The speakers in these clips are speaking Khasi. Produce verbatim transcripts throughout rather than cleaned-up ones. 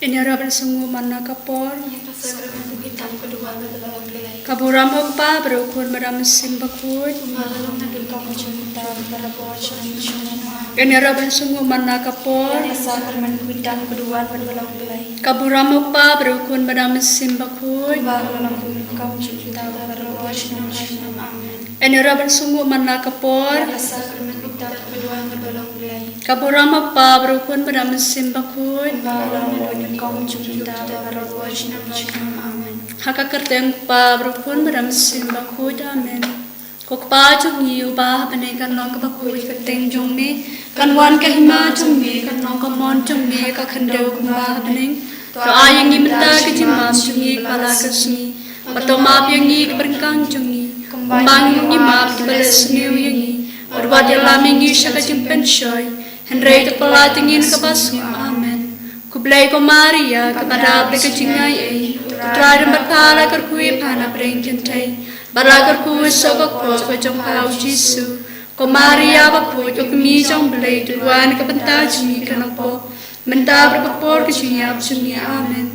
Ngin ïarap ban sngew man la ka por. Ka burom ha U Kpa bad ha U Khun bad ha U Mynsiem Bakhuid. Ngin ïarap ban sngew man la ka por. Ka burom ha U Kpa bad ha U Khun bad ha U Mynsiem Bakhuid. Ngin ïarap ban sngew man la ka por. Ka burom ha U Kpa bad ha U Khun bad ha U Mynsiem Bakhuid. Ha ka kyrteng U Kpa bad U Khun bad ha U Mynsiem Bakhuid. Amen. Ko Kpa jong ngi uba ha bneng, kan long kaba khuid ka kyrteng jong me, kan wan ka hima jong me, kan long ka mon jong me ha ka khyndew kumba ha bneng. To ai ïa ngi mynta ka jingmap jong ngi kaba la ka sngi. Bad to map ïa ngi ki bynriew jong ngi, kumba ngi ruh ngi map ïa kiba leh sniew ïa ngi. Bad wat ïalam ïa ngi sha ka jingpynshoi, hynrei to pynlait ïa ngi na kaba sniew. Amen. Khublei ko Maria, kaba dap da ka jingaiei, U Trai u don bad pha, la kyrkhu ïa pha na pdeng kynthei, bad la kyrkhu ïa u soh ka kpoh ka jong pha U Jisu. Ko Maria bakhuid, ko Kmie jong U Blei, to duwai na ka bynta jong ngi ki khynnah pop, mynta bad ha ka por ka jingïap jong ngi. Amen.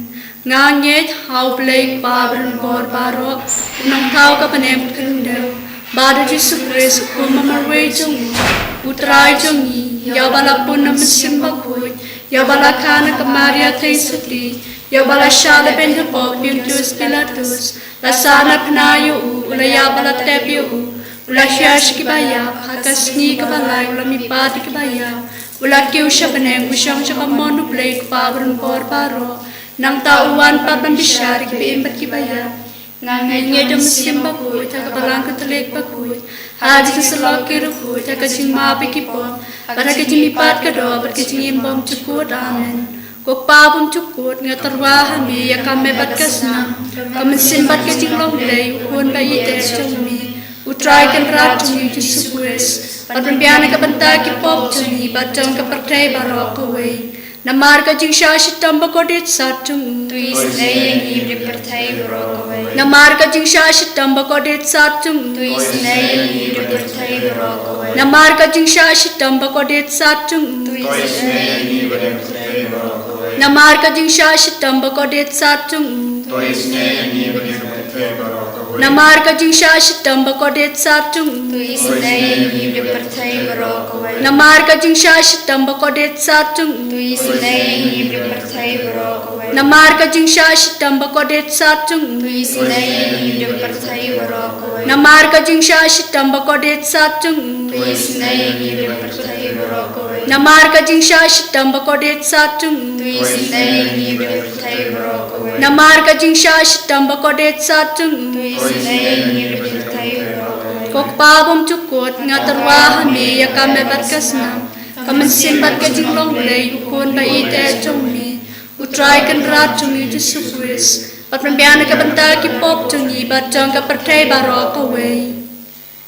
Nga ngeit ha U Blei U Kpa badonbor baroh, U Nongthaw ka bneng bad ka khyndew, bad ha U Jisu Khrist, U Khun ba marwei jong U, U Trai jong ngi, ïa uba la pun na U Mynsiem Bakhuid, ïa uba la kha na ka Maria Theisotti, ïa uba la shah lehbeiñ ha pop Pontius Pilatus, la sahnarphna ïa u, u la ïap bad la tep ïa u, u la hiar sha kiba ïap, ha ka sngi kaba lai u la mihpat ïa kiba ïap, u la kiew sha bneng, u shong sha kamon U Blei U Kpa badonbor baroh. Nangta un wan pat ban bishar ïa kiba im bad kiba ïap. Nga ngeit ha U Mynsiem Bakhuid, ha ka Balang Katholik bakhuid, ha ka jingsyllok ki riewkhuid, ha ka jingmap ïa ki pop, bad ha ka jingmihpat ka doh, bad ka jingim bymjukut. Amen. Ko Kpa bymjukut, nga tyrwa ha me ïa ka met bad ka snam, ka mynsiem bad ka jinglong Blei, U Khun ba ïeit jong me, U Trai Kynrad jong ngi U Jisu Khrist, ban pynbiang na ka bynta ki pop jong ngi bad jong ka pyrthei baroh kawei. Namar ka jingshah shitom ba kordit sat jong u, to isynei ïa ngi bad ka pyrthei baroh kawei. Namar ka jingshah shitom ba kordit sat jong u, to isynei ïa ngi bad ka pyrthei baroh kawei. Namar ka jingshah shitom ba kordit sat jong u, to isynei ïa ngi bad ka pyrthei baroh kawei. Namar ka jingshah shitom ba kordit sat jong u, to isynei ïa ngi bad ka pyrthei baroh kawei. Namar ka jingshah shitom ba kordit sat jong u, to isynei ïa ngi bad ka pyrthei baroh kawei. Namar ka jingshah shitom ba kordit sat jong u, to isynei ïa ngi bad ka pyrthei baroh kawei. Namar ka jingshah shitom ba kordit sat jong u, to isynei ïa ngi bad ka pyrthei baroh kawei. Namar ka jingshah shitom ba kordit sat jong u, to isynei ïa ngi bad ka pyrthei baroh kawei. Namar ka jingshah shitom ba kordit sat jong u, to isynei ïa ngi bad ka pyrthei baroh kawei. Namar ka jingshah shitom ba kordit sat jong u, to isynei ïa ngi bad ka pyrthei baroh kawei. Ko Kpa bymjukut, nga tyrwa ha me ïa ka met bad ka snam, ka mynsiem bad ka jinglong Blei, U Khun ba ïeit jong me, U Trai Kynrad jong ngi U Jisu Khrist, ban pynbiang na ka bynta ki pop jong ngi bad jong ka pyrthei baroh kawei.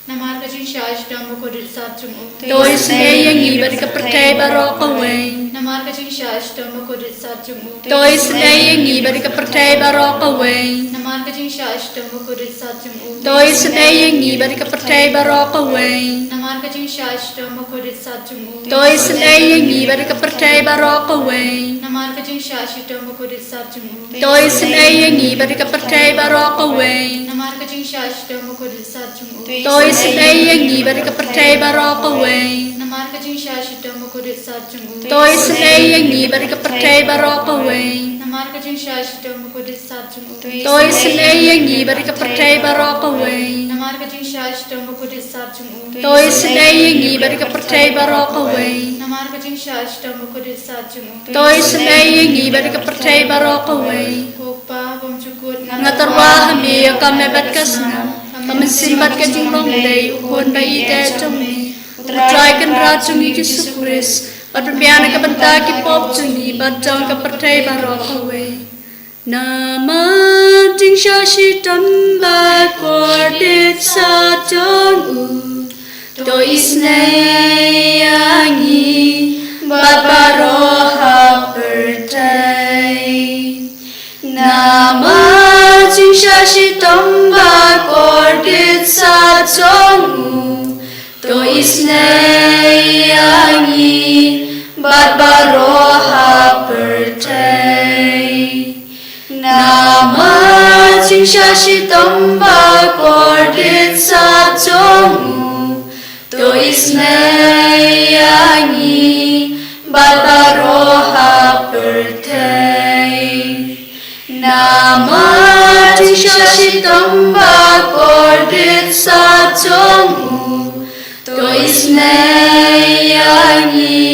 Namar ka jingshah shitom ba kordit sat jong u, to isynei ïa ngi bad ka pyrthei baroh kawei. Namar ka jingshah shitom ba kordit sat jong u, to isynei ïa ngi bad ka pyrthei baroh kawei. Namar ka jingshah shitom ba kordit sat jong u, to isynei ïa ngi bad ka pyrthei baroh kawei. Namar ka jingshah shitom ba kordit sat jong u, to isynei ïa ngi bad ka pyrthei baroh kawei. Namar ka jingshah shitom ba kordit sat jong u, to isynei ïa ngi bad ka pyrthei baroh kawei. Namar ka jingshah shitom ba kordit sat jong u, to isynei ïa ngi bad ka pyrthei baroh kawei. Namar ka jingshah shitom ba kordit sat jong u, to isynei ïa ngi bad ka pyrthei baroh kawei. Namar ka jingshah shitom ba kordit sat jong u, to isynei ïa ngi bad ka pyrthei baroh kawei. Namar ka jingshah shitom ba kordit sat jong u, to isynei ïa ngi bad ka pyrthei baroh kawei. Namar ka jingshah shitom ba kordit sat jong u, to isynei ïa ngi bad ka pyrthei baroh kawei. Ko Kpa bymjukut, nga tyrwa ha me ïa ka met bad ka snam, ka mynsiem bad ka jinglong Blei, U Khun ba ïeit jong me, U Trai Kynrad jong ngi U Jisu Khrist, ban pynbiang na ka bynta ki pop jong ngi bad jong ka pyrthei baroh kawei. Namar jingshah shitom ba kordit sat jong u, to isynei ïa ngi bad baroh ha pyrthei. Namar jingshah shitom ba kordit sat jong u, to isynei ïa ngi bad baroh ha pyrthei. Jingshah shitom ba kordit sat jong u, to isynei ïa ngi bad baroh ha pyrthei. Namar jingshah shitom ba kordit sat jong u, to isynei ïa ngi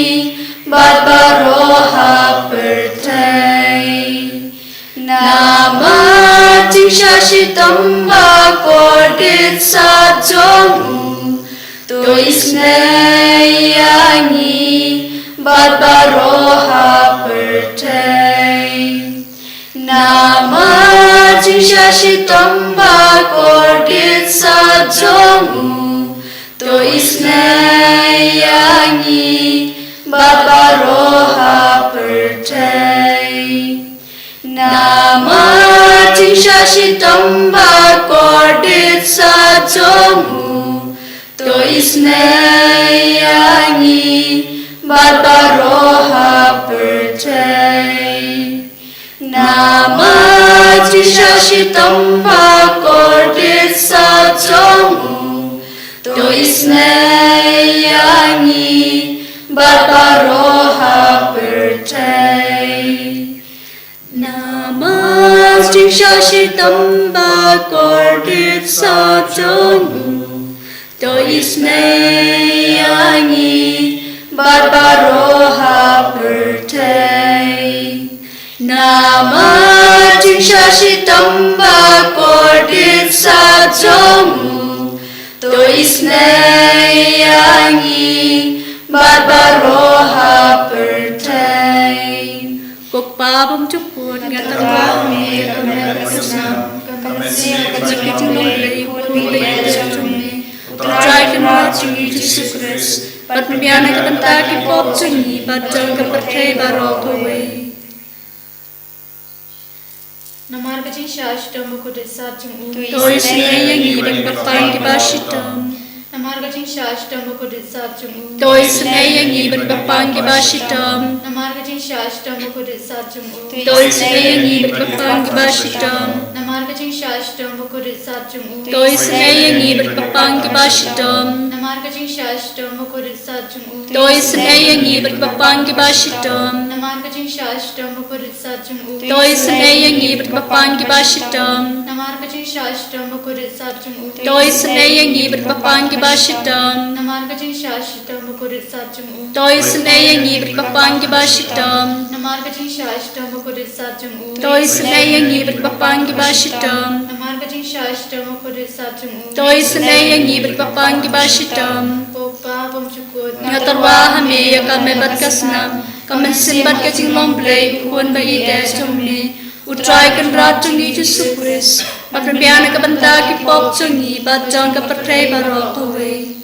bad baroh ha pyrthei. Namar jingshah shitom ba kordit sat jong u, to isynei ïa ngi bad baroh ha pyrthei. Namar jingshah shitom ba kordit sat jong u, to isynei ïa ngi bad baroh ha pyrthei. Namar jingshah shitom ba kordit sat jong u, to isynei ïa ngi bad baroh ha pyrthei. Namar jingshah shitom ba kordit sat jong u, to isynei ïa ngi bad baroh ha pyrthei. Namar jingshah shitom ba kordit sat jong u, to isynei ïa ngi bad baroh ha pyrthei. Namar jingshah shitom ba kordit sat jong u, to isynei ïa ngi bad baroh ha pyrthei. Ko Kpa bymjukut, nga tyrwa ha me ïa ka met ka snam, ka mynsiem ka jingkit jinglong Blei, u khun ba ïeit jong me, U Trai Kynrad jong ngi Jisu Khrist, ban pynbiang na ka bynta ki pop jong ngi bad jong ka pyrthei baroh kawei. Namar ka jingshah shitom ba kordit sat jong u, to isynei ïa ngi bad ki kyrpang kiba shitom. Namar ka jingshah shitom ba kordit sat jong u, to isynei ïa ngi bad ki kyrpang kiba shitom. Namar ka jingshah shitom ba kordit sat jong u, to isynei ïa ngi bad ki kyrpang kiba shitom. Namar ka jingshah shitom ba kordit sat jong u, to isynei ïa ngi bad ki kyrpang kiba shitom. Namar ka jingshah shitom ba kordit sat jong u, to isynei ïa ngi bad ki kyrpang kiba shitom. Namar ka jingshah shitom ba kordit sat jong u, to isynei ïa ngi bad ki kyrpang kiba shitom. Namar ka jingshah shitom ba kordit sat jong u, to isynei ïa ngi bad ki kyrpang kiba shitom. Namar ka jingshah shitom ba kordit sat jong u, to isynei ïa ngi bad ki kyrpang kiba shitom. Namar ka jingshah shitom ba kordit sat jong u, to isynei ïa ngi bad ki kyrpang kiba shitom. Namar ka jingshah shitom ba kordit sat jong u, to isynei ïa ngi bad ki kyrpang kiba shitom. Ko Kpa bymjukut, nga tyrwa ha me ïa ka met bad ka snam, ka mynsiem bad ka jinglong Blei, u khun ba ïeit jong me, U Trai Kynrad jong ngi Jisu Khrist, ban pynbiang na ka bynta ki pop jong ngi bad jong ka pyrthei baroh kawei.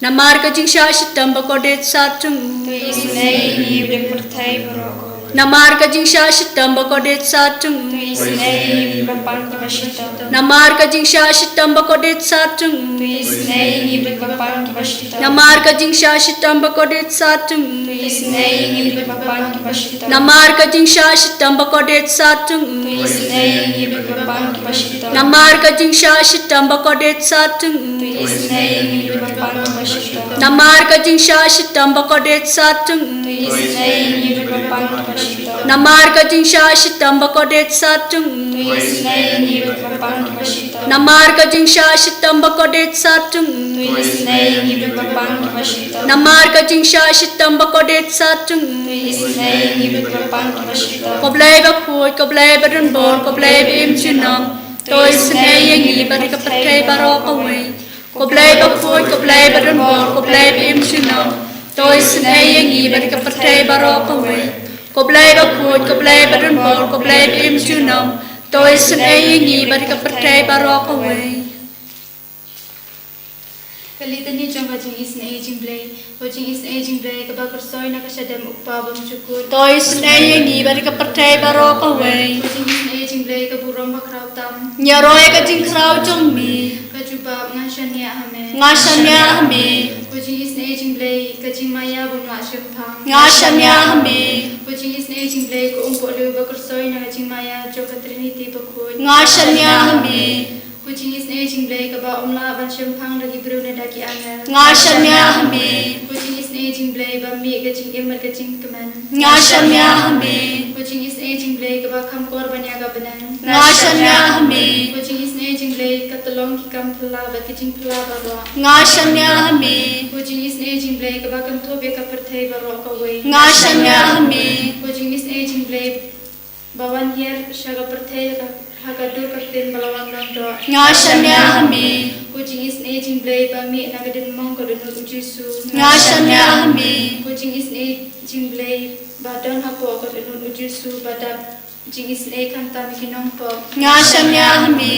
Namar ka jingshah shitom ba kordit sat jong u, to isynei ïa ngi bad ka pyrthei baroh kawei. Namar ka jingshah shitom ba kordit sat jong u, to isynei ïa ngi bad ki kyrpang kiba shitom. Namar ka jingshah shitom ba kordit sat jong u, to isynei ïa ngi bad ki kyrpang kiba shitom. Namar ka jingshah shitom ba kordit sat jong u, to isynei ïa ngi bad ki kyrpang kiba shitom. Namar ka jingshah shitom ba kordit sat jong u, to isynei ïa ngi bad ki kyrpang kiba shitom. Namar ka jingshah shitom ba kordit sat jong u, to isynei ïa ngi bad ki kyrpang kiba shitom. Namar ka jingshah shitom ba kordit sat jong u, to isynei ïa ngi bad ki kyrpang kiba shitom. Namar ka jingshah shitom ba kordit sat jong u, to isynei ïa ngi bad ki kyrpang kiba shitom. Namar ka jingshah shitom ba kordit sat jong u, to isynei ïa ngi bad ki kyrpang kiba shitom. Namar ka jingshah shitom ba kordit sat jong u, to isynei ïa ngi bad ki kyrpang kiba shitom. Ko Blei bakhuid, ko Blei badonbor, ko Blei ba im junom, to isynei ïa ngi bad ka pyrthei baroh kawei. Ko Blei bakhuid, ko Blei badonbor, ko Blei ba im junom, to isynei ïa ngi bad ka pyrthei baroh kawei. Ko Blei bakhuid, ko Blei badonbor, ko Blei ba im junom, to isynei ïa ngi bad ka pyrthei baroh kawei. Ka Litany jong ka jingisynei jong U Blei. Ko jingisynei jong U Blei kaba khuid na ka shadem U Kpa bymjukut, to isynei ïa ngi bad ka pyrthei baroh kawei. Ko jingisynei jong U Blei ka burom bakhraw tam, ïaroh ïa ka jingkhraw jong me. Ka jubab, nga shaniah ha me. Nga shaniah ha me. Ko jingisynei jong U Blei ka jingmaïa bym lah shemphang. Nga shaniah ha me. Ko jingisynei Jinglei ka umpohliew ba kyrsoi na ka jingmaïa jong ka Trinity bakhuid. Nga shaniah ha me. Ko jingisynei jong U Blei kaba ym lah ban shemphang da ki briew ne da ki angel. Nga shaniah ha me. Ko jingisynei jong U Blei ba mih ka jingim bad ka jingkmen. Nga shaniah ha me. Ko jingisynei jong U Blei kaba kham kor ban ïa ka bneng. Nga shaniah ha me. Ko jingisynei jong U Blei ka tyllong ki kam phylla bad ki jingphylla baroh. Nga shaniah ha me. Ko jingisynei jong U Blei kaba kynthup ïa ka pyrthei baroh kawei. Nga shaniah ha me. Ko jingisynei jong U Blei ba wan hiar sha ka pyrthei ha ka, ha ka dur ka ktien ba la wan long doh. Nga shaniah ha me. Ko jingisynei jong U Blei ba mih na ka dien mong ka dohnud U Jisu. Nga shaniah ha me. Ko jingisynei jong U Blei ba don hapoh ka dohnud U Jisu ba dap jingisynei khamtam ïa ki nongpop. Nga shaniah ha me.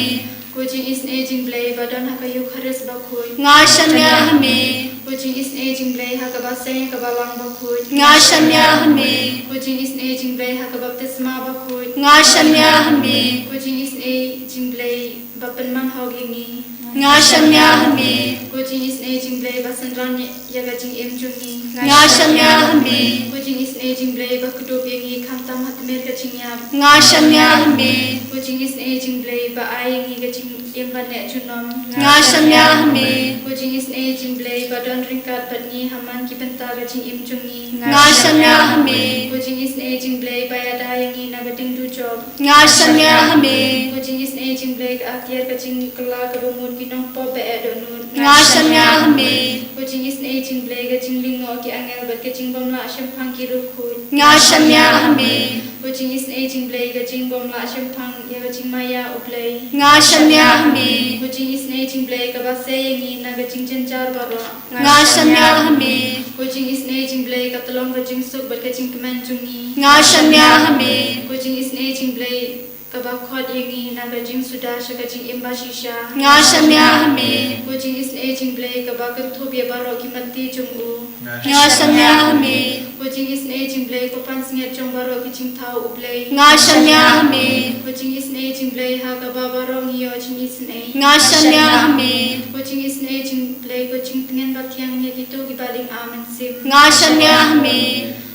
Ko jingisynei jong U Blei ba don ha ka Eukharist bakhuid. Nga shaniah ha me. Ko jingisynei jong U Blei ha kaba seng ïa ka balang bakhuid. Nga shaniah ha me. Ko jingisynei jong U Blei ha ka baptisma bakhuid. Nga shaniah ha me. Ko jingisynei jong U Blei ba pynman hok ïa ngi. Nga shaniah ha me. Ko jingisynei jong U Blei ba synran ïa ka jingim jong ngi. Nga shaniah ha me. Ko jingisynei jong U Blei ba kdup ïa ngi khamtam ha tmier ka jingïap. Nga shaniah ha me. Ko jingisynei jong U Blei ba ai ïa ngi ka jingim ban leh junom. Nga shaniah ha me. Ko jingisynei jong U Blei ba don ryngkat bad ngi ha man ki bynta ka jingim jong ngi. Nga shaniah ha me. Ko jingisynei jong U Blei ba ïada ïa ngi na ka ding dujok. Nga shaniah ha me. Ko jingisynei jong U Blei ka atiar ka jingkylla kaba mut ki nongpop ba eh dohnud. Nga shaniah ha me. Ko jingisynei jong U Blei ka jinglyngngoh ki angel bad ka jingbymlah shemphang ki riewkhuid. Nga shaniah ha me. Ko jingisynei jong U Blei ka jingbymlah shemphang ïa ka jingmaïa U Blei. Nga shaniah ha me. Ko jingisynei jong U Blei kaba sei ïa ngi na ka jingjynjar baroh. Nga shaniah ha me. Ko jingisynei jong U Blei ka tyllong ka jingsuk bad ka jingkmen jong ngi. Nga shaniah ha me. Ko jingisynei jong U Blei kaba khot ïa ngi na ka jingsuda sha ka jingim bashisha. Nga shaniah ha me. Ko jingisynei jong U Blei kaba kynthup ïa baroh ki matti jong u. Nga shaniah ha me. Ko jingisynei jong U Blei ko pansngiat jong baroh ki jingthaw U Blei. Nga shaniah ha me. Ko jingisynei jong U Blei ha kaba baroh ngi ïoh jingisynei. Nga shaniah ha me. Ko jingisynei jong U Blei ko jingtngen bathiang ïa kito kiba lyngba mynsiem. Nga shaniah ha me.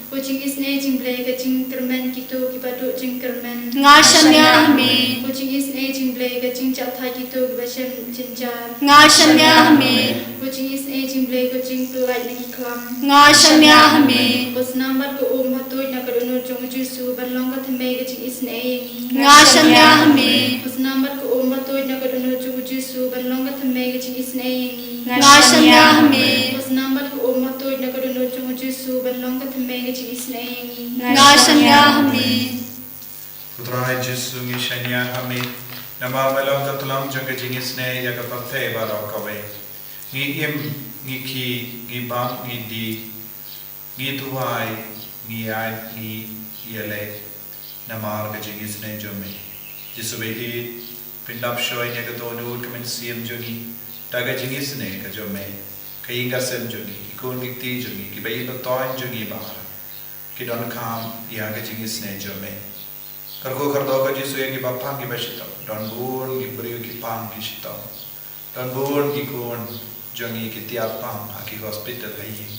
Ko jingisynei jong U Blei ka jingkyrmen kito kiba duh jingkyrmen. Nga shaniah ha me. Ko jingisynei jong U Blei ka jingjahthait kito kiba shem jynjar. Nga shaniah ha me. Ko jingisynei jong U Blei ka jingpyllait na ki khlam. Nga shaniah ha me. Ko snam bad ko um batuid na ka dohnud jong U Jisu ban long ka thymmei ka jingisynei ïa ngi. Nga shaniah ha me. Ko snam bad ko um batuid na ka dohnud jong U Jisu ban long ka thymmei ka jingisynei ïa ngi. Nga shaniah ha me. Ko snam bad ko um batuid na ka dohnud jong U Jisu ban long ka thymmei ka jingisynei ïa ngi. Nga shaniah ha me. Ko Trai Jisu ngi shaniah ha me. Namar me long ka tyllong jong ka jingisynei ïa ka pyrthei baroh kawei. Ngi im, ngi khih, ngi bam, ngi dih, ngi duwai, ngi ïaid, ngi ïaleh namar ka jingisynei jong me. Jisu ba ïeit, pyndap shoi ïa ka dohnud ka mynsiem jong ngi da ka jingisynei ka jong me. Ka ïing ka sem jong ngi, ki khun ki kti jong ngi, kiba ïeit ba toiñ jong ngi baroh ki donkam ïa ka jingisynei jong me. Kyrkhu kyrdoh ko Jisu ïa kiba pang kiba shitom. Don bun ki briew ki pang ki shitom. Don bun ki khun jong ngi ki tiar pang ha ki hospital ha ïing.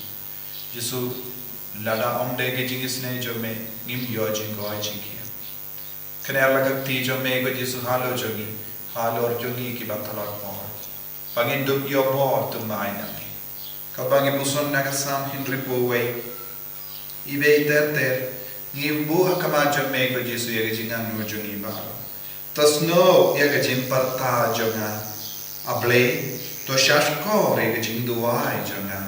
Jisu, lada ym dei ka jingisynei jong me ngim ïoh jingkoit jingkhiah. Kane la ka kti jong me ko Jisu halor jong ngi, halor jong ngi kiba tlot bor. Ba ngin dup ïoh bor thymmai na me. Katba ngi puson na ka Salm hynriewphew wei. Iwei ter ter, ngi buh ha khmat jong me ko Jisu ïa ka jingangnud jong ngi baroh. To sngewthuh ïa ka jingpyrta jong nga. A Blei, to shahshkor ïa ka jingduwai jong nga.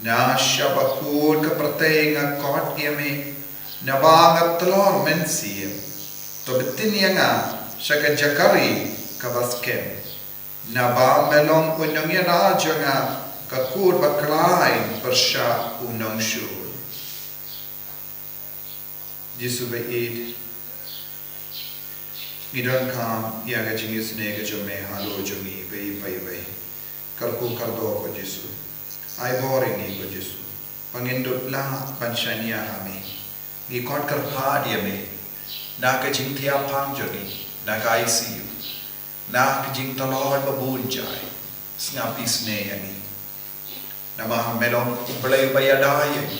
Na sha bakut ka pyrthei nga khot ïa me, naba nga tlor mynsiem. To btin ïa nga sha ka jaka ri kaba skhem. Naba me long u nongïada jong nga, ka kut bakhlaiñ pyrshah u nongshun. Jisu ba ïeit, ngi donkam ïa ka jingisynei ka jong me halor jong ngi iwei pa iwei. Kyrkhu kyrdoh ko Jisu. Ai bor ïa ngi ko Jisu. Ba ngin dup lah ban shaniah ha me. Ngi khot kyrpad ïa me. Na ka jingthiah pang jong ngi. Na ka I C U. Na ka jingtlot ba bun jai. Sngap isynei ïa ngi. Namar me long U Blei uba ïada ïa ngi.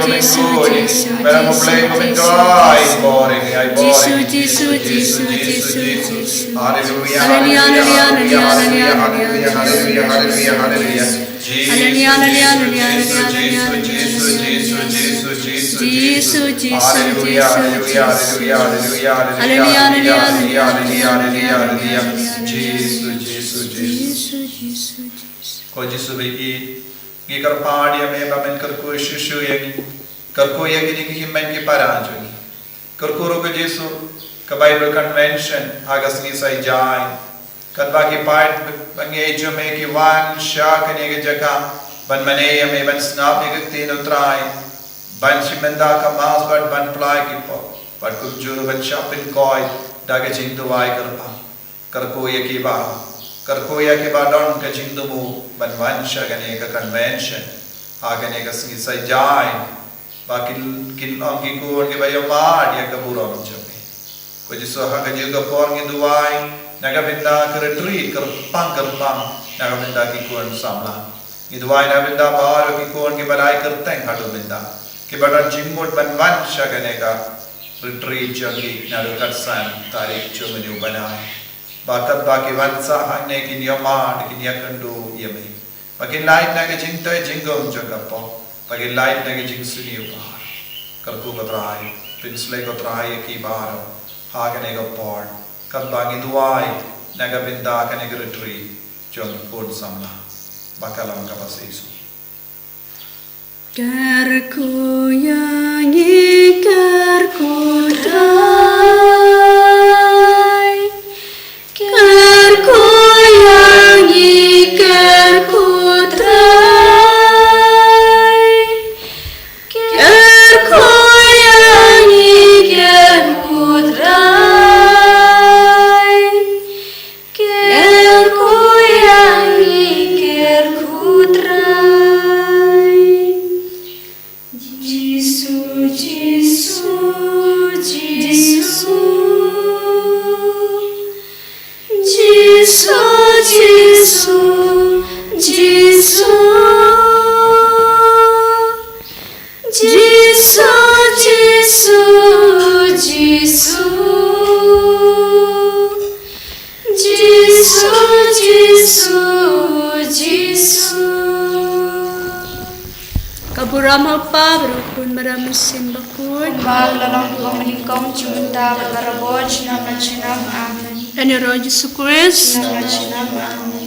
Jisu, Jisu, Jisu, Jisu. Jisu, Jisu, Jisu, Jisu, Jisu. Haleluya, haleluya, haleluya, haleluya, haleluya, haleluya, haleluya. Jisu, Jisu, Jisu, Jisu, Jisu, Jisu, Jisu. Haleluya, haleluya, haleluya, haleluya, haleluya, haleluya, haleluya, haleluya. Jisu, Jisu, Jisu. Ko Jisu ba ïeit, ngi kyrpad ïa me ba men kyrkhu shuh shuh ïa ngi. Kyrkhu ïa kine ki hynmen ki para jong ngi. Kyrkhu ruh ko Jisu, ka Bible Convention ha ka sngi Saitjaiñ. Katba ki paid bangeit jong me ki wan sha kane ka jaka ban mane ïa me, ban sngap ïa ka ktien U Trai, ban shim bynta ka Mass bad ban pynlait ki pop, bad kumjuh ruh ban shah pynkoit da ka jingduwai kyrpang. Kyrkhu ïa ki ba, kyrkhu ïa ki ba don ka jingthmu ban wan sha kane ka convention ha kane ka sngi Saitjaiñ, ba kin, kin long ki khun kiba ïohmad ïa ka burom jong me. Ko Jisu, ha kajuh ka por ngi duwai na ka bynta ka retreat kyrpang kyrpang na ka bynta ki khun samla. Ngi duwai na ka bynta baroh ki khun kiba dei kyrteng haduh mynta, kiba don jingmut ban wan sha kane ka retreat jong ngi naduh ka san tarik jong une u bnai. Ba katba ki wan sah hangne kin ïohmad, kin ïakynduh ïa me. Ba kin lait na ka jingtei jingkhum jong ka pop, ba kin lait na ka jingsniew ba. Kyrkhu ko Trai, pynshlei ko Trai ïa ki baroh ha kane ka por, katba ngi duwai na ka bynta kane ka retreat jong ki khun samla. Ba ka long kaba shisha. Kyrkhu ïa ngi, kyrkhu Trai. Kyrkhu ïa ngi, kyrkhu Trai. Kyrkhu ïa ngi, kyrkhu Trai. Kyrkhu ïa ngi, kyrkhu Trai. Jisu, Jisu, Jisu. Jisu, Jisu, Jisu. Jisu, Jisu, Jisu. Jisu, Jisu, Jisu. Burom ha u Kpa bad ha u Khun bad ha u Mynsiem Bakhuid. Kumba la long ha u nyngkong, mynta bad barabor, junom la junom. Amen. Ïa u Jisu Khrist. Junom la junom. Amen.